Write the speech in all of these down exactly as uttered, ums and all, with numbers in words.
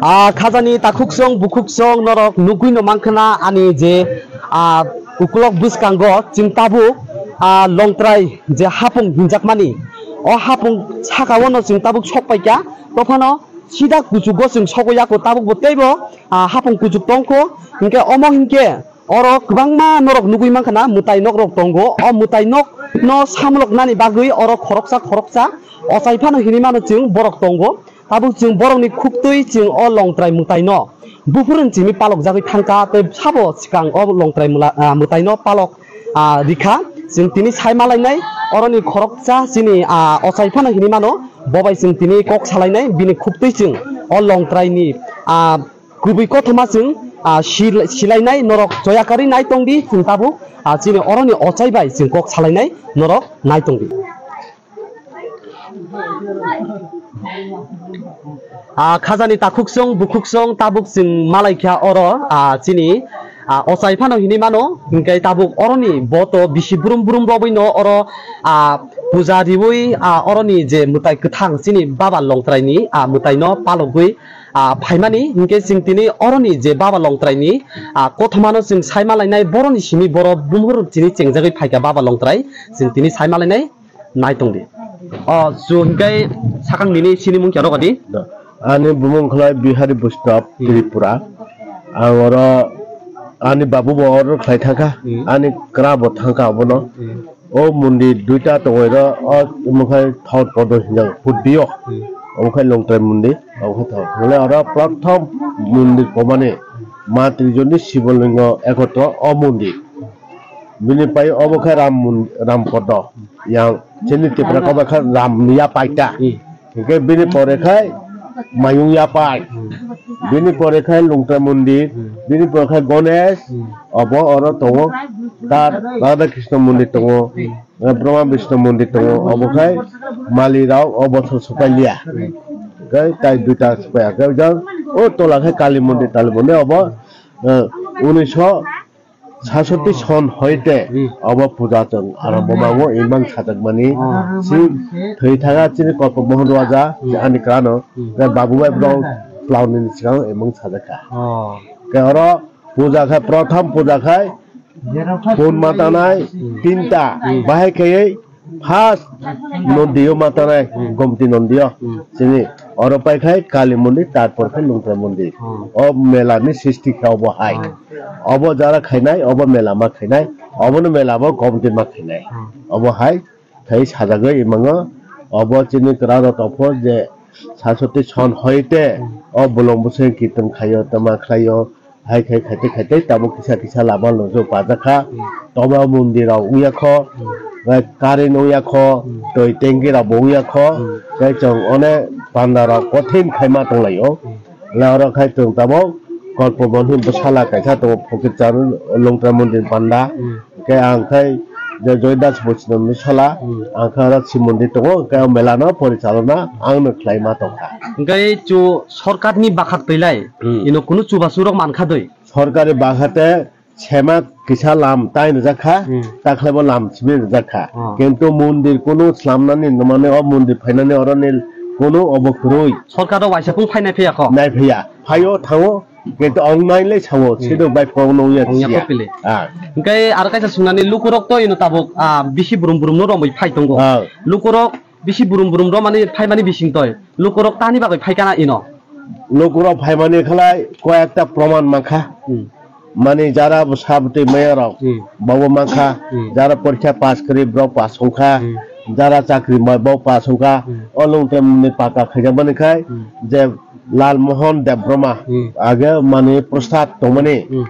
Ah, khajani takhuksong bukhuksong norok nugwi no mankha na ani je, ah, ukulok bwskango chwng tabuk, ah, longtrai je hapung hinjakmani. O hapung saka o no chwng tabuk sok paikha. Tophano sida kuchugo chwng sogwi yako tabuk bo teibo, ah, hapung kuchuk tongkho. Hinkhe omo hinkhe oro kwbangma norok nugwi mankha na mwtai nok rok tongo. O mwtai nok no samlok nani bagwi oro khoroksa khoroksa ochai phano hinwi mano chwng borok tongo. Tabuk chwng borokni khuktwi chwng o longtrai mwtaino buphuru chini palok jagwi thangkha, tei sabo swkang o longtrai mula-, ah, mwtaino palok, ah, rikha. Chwng tini sai malainai oroni khoroksa chini, ah, ochai phano hinwi mano, bobai chwng tini kok salainai, bini khuktwi chwng o longtraini, ah, kubui kothoma chwng, ah, sil-, silainai norok choya karwi nai tongdi chwng tabuk, ah, chini oroni ochai bai chwng kok salainai norok nai tongdi. Ah, khajani takhuksong bukhuksong tabuk chwng malaikha oro, ah, chini, ah, ochai phano hinwi mano, hinkhe tabuk oroni boto bisi brum brum robwi no oro, ah, puja riwi, ah, oroni je mwtai kwthang chini baba longtraini, ah, mwtaino palogwi, ah, phaimani, hinkhe chwng tini oroni je baba longtraini, ah, kothomano chwng sai malainai boroni simi boro bumhur chini chengjagwi phaikha baba longtrai chwng tini sai malainai. Nai tongdi. O, chu hinkhe sakang nini sini mung kya rogadi? Da. Ani bumung khlai Bihari Bushkap, Hmm. Tripura. Ang oro ani babu bo oro khlai thangkha. Hmm. Ani kra bo thangkha abono. Hmm. O mondir duita tongoi ro, o mokhe thor kodo hinjak putbio. Hmm. Omokhai longtrai mondir, omokhai thor. Hole oro prothom mondir komani ma trijoni Shivolingo ekotro o mondir. Bini pai obo khe Ram mon-, Ram Kodo. Yang chini Tipra koba khe Ram ni yapai ta. Hmm. Hingke bini pore khai Mayung yapai. Hmm. Bini pore khai Lungtra Mondir. Hmm. Bini pore khai Ganesh. Hmm. Obo oro tongo. Tar Radha Krishna Mondir tongo. Hmm. Eh, Brahma Vishnu Mondir tongo. Obo khai Mali rao obo so sopai liya. Hmm. Khai tai duita sopai. Khai jang o tola khai Kali Mondir, Kali Mondir obo, eh, unisho Sasoti son hoite Hmm. obo puja chwng arombo mango imang sajakmani Oh. si thwi thaga chini kolpo mohon raja Hmm. ani krano Hmm. tei babu bai brong plauni ni sikang imang sajakha. Oh. Ke oro puja khai prothom puja khai pun matanai Hmm. tinta Hmm. bahai khayai First nondiyo matanai Hmm. Gomti nondiyo. Hmm. Chini oro pai khai Kali mondir, tarpor khe Lungtra mondir. Hmm. O mela ni sisti khe obo hai. Hmm. Obo jara khainai, obo mela ma khainai, obo no mela bo Gomti ma khainai. Hmm. Obo hai khai sajagwi imango. Obo chini kwra rok tongpho je sasoti son hoite Hmm. o bolong bwswng kitung khaio, tama khlaio. Hai khai khaite khaite tabuk kisa kisa lama lojak pajak kha. Hmm. Toba mondir rok wngya kho, Hmm. bai current wngya kho, Hmm. twi tanki rok bo wngya kho, Hmm. tei chwng one panda rok kothin khai ma tong lai o. Hmm. Le oro khai chwng tabuk kolpo mondir bwsala kaisa tongo, phokir char Lungtra mondir panda. Hmm. Khe ang khai je Joy Das Bosino ni sala, Hmm. ang khe oro Shiv mondir tongo, khe o mela no porichalona ang no khlai ma tong kha. Hingke chu sorkar ni bakhak twi lai, Hmm. ino kunu chubachu rok man kha doi. Sorkari bakhate sema kisa lam tai rijak kha, Hmm. ta khlai bo lam simi rijak kha. Hmm. Kintu mondir kunu slamnani mane o mondir phainani oro ni kunu obo kwrwi. Sorkar rok waisa phung phainai phiya kho. Nai phiya. Phaio thango, kintu ong nai le sao, Hmm. sidok bai phone ong ya Ong ya siya. Kopile. Ah. Hingke aro kaisa sungnani lukurok to ino tabuk, ah, bisi brum brum no romwi phai tongo. Ah. Lukurok bisi brum brum romani phaimani bising toi. Lukurok tani bagwi phai kana ino. Lukurok phaimani khlai koi ekta proman mankha. Hmm. Mani jara bo sabti maya rok Hmm. bobo mankha. Hmm. Jara porikha pass kri borok pass ongkha. Hmm. Jara chakri ma bo pass ongkha. Hmm. O lungte mani paka khaijakmani khai Hmm. je Lal Mohan Debbarma Hmm. age mani prostat tongmani Hmm.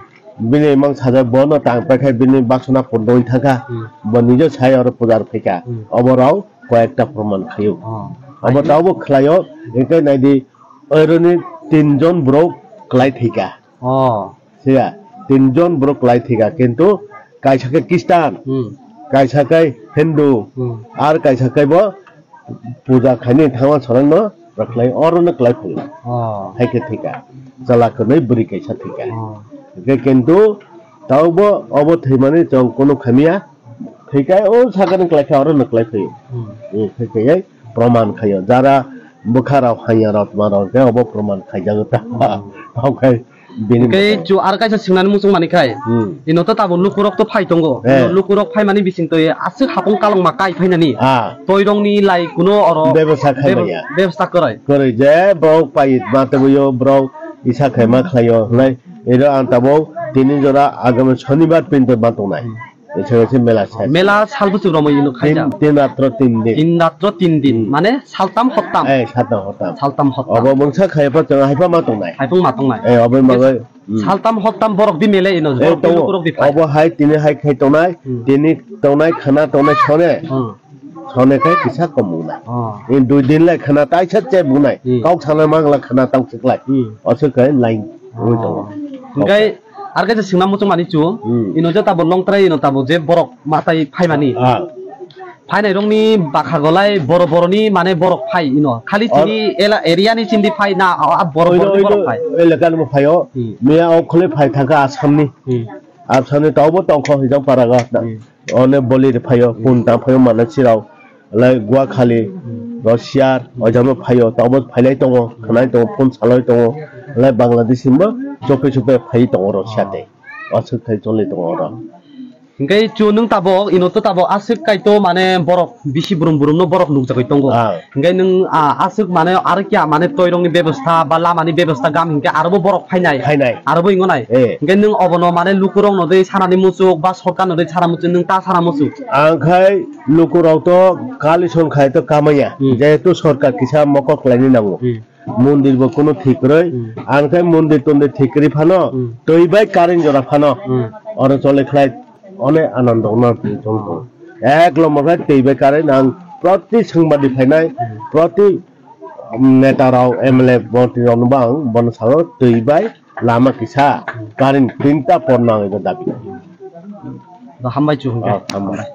bini mang sajak bono tang paikha bini baksona pondoi thangkha. Hmm. Bo nijo sai oro pujar phaikha. Hmm. Obo rok koyekta proman khaio. Oh. Obo tabo khlaio, hingke naidi, oironi tinjon borok kwlai thwikha. Oh. Siya, tinjon borok kwlai thwikha, kintu kaisa khe Christian, Hmm. kaisa khe Hindu, Hmm. ar kaisa khe bo puja khaini thangma sonano rwkhlai, orono kwlai phai. Oh. Hai khe thwikha. Chwla kwnwi bwrwi kaisa thwikha. Oh. Hingke kintu taubo obo thwimani chwng kunu khamya. Thwikai o sakani kwlai khe oro no kwlai phaio. Hmm. Hmm, thwikai proman khaio. Jara bwkha rok hanya rok tma rok khe obo proman khaijagwi ta. Tamo khe bini Hwnkhe bwkhao. Chu ar kaisa swngnani muchung mani khai. Hmm. Ino to tabuk lukurok to phai tongo. Eh. Ino lukurok phai mani bising to aswk hapung kalongma kai phainani. Ah. Toirongni lai kuno oro Bebasa khai bebo-, manya. Bebasta kwrwi. Kwrwi je borok pai ma twibo borok isa khai ma khlaio hwnai. Ero ang tabuk tini jora agami shonibar pinto ma tongnai. Hmm. Ese ese mela sai. Mela sal bwswk romwi ino khaijak. Tin, tin ratro tin din. Tin ratro tin din. Hmm. Mane saltam hottam. Eh, saltam hottam. Saltam hottam. Obo mungsa khai pa tong, hai pa ma tongnai. Hai pung ma tongnai. Eh, obo ma Yes. gai. Hmm. Saltam hottam borok di mele ino. Eh, borok di tongo. Lukurok di phai. Obo hai tini hai khai tongnai. Hmm. Tini tongnai khana tongnai sone. Hmm. Sone khai kisa kom bungnai. Oh. In dui din lai khana tai sat che bungnai. Hmm. Kok sana mangla khana tang siklai. Hmm. Oso khai line. Ui tongo. Hwnkhe ar kaisa swngna muchung mani chu, Hmm. ino je tabuk longtrai ino tabuk je borok matai phaimani. Ah. Phainai rokni bwkha golai boro boroni mane borok phai ino. Khali Or- chini ela-, area ni chindi phai na, a, a, boro Oino, boroni borok oino phai. Elaka ni bo phaio. Hmm. Miya o khole phai thangkha Assam ni. Hmm. Assam ni taubo tongkho hijak paraga. Hmm. One boli rw phaio, Hmm. phone tang phaio, mana chirao, lai Guakhali, Hmm. Russia, o jama phaio, tabo phailai tongo, khwnai tongo, phone salai tongo, lai Bangladesh hinba, chope chope phai tongo Russia Ah. tei, aswk khai choli tongo oro. Hingke chu nwng tabok, ino to tabok, aswk kai to mane borok, bisi brum brum no borok nukjagwi tongo. Ah. Hingke nwng, ah, aswk mane aro kya mane toirokni bebosta ba lamani bebosta gam hingke arobo borok phainai. Phainai. Arobo ingonai. Eh. Hingke nwng obono mane lukurokno dei sanani muchuk ba sorkarno dei sana muchuk nwng ta sana muchuk. Ang khai lukurok to kali song khai to kamaya. Hmm. Jehetu sorkar kisa mokol khlaini nango. Hmm. Mondir bo kuno thik kwrwi. Hmm. Ang khai mondir tondir thik kwrwi phano. Hmm. Twi bai current jora phano. Hmm. Oro chole khlai. One anando no tong tong. Ek lomo khe twi bai current ang proti sangbadik phainai, Hmm. proti, um, neta rok, M L A, montri rok no bo ang bono sao twi bai lama kisa current tinta por nang ibo dabi. Da hambai chu hwnkhe. Ah, hambai.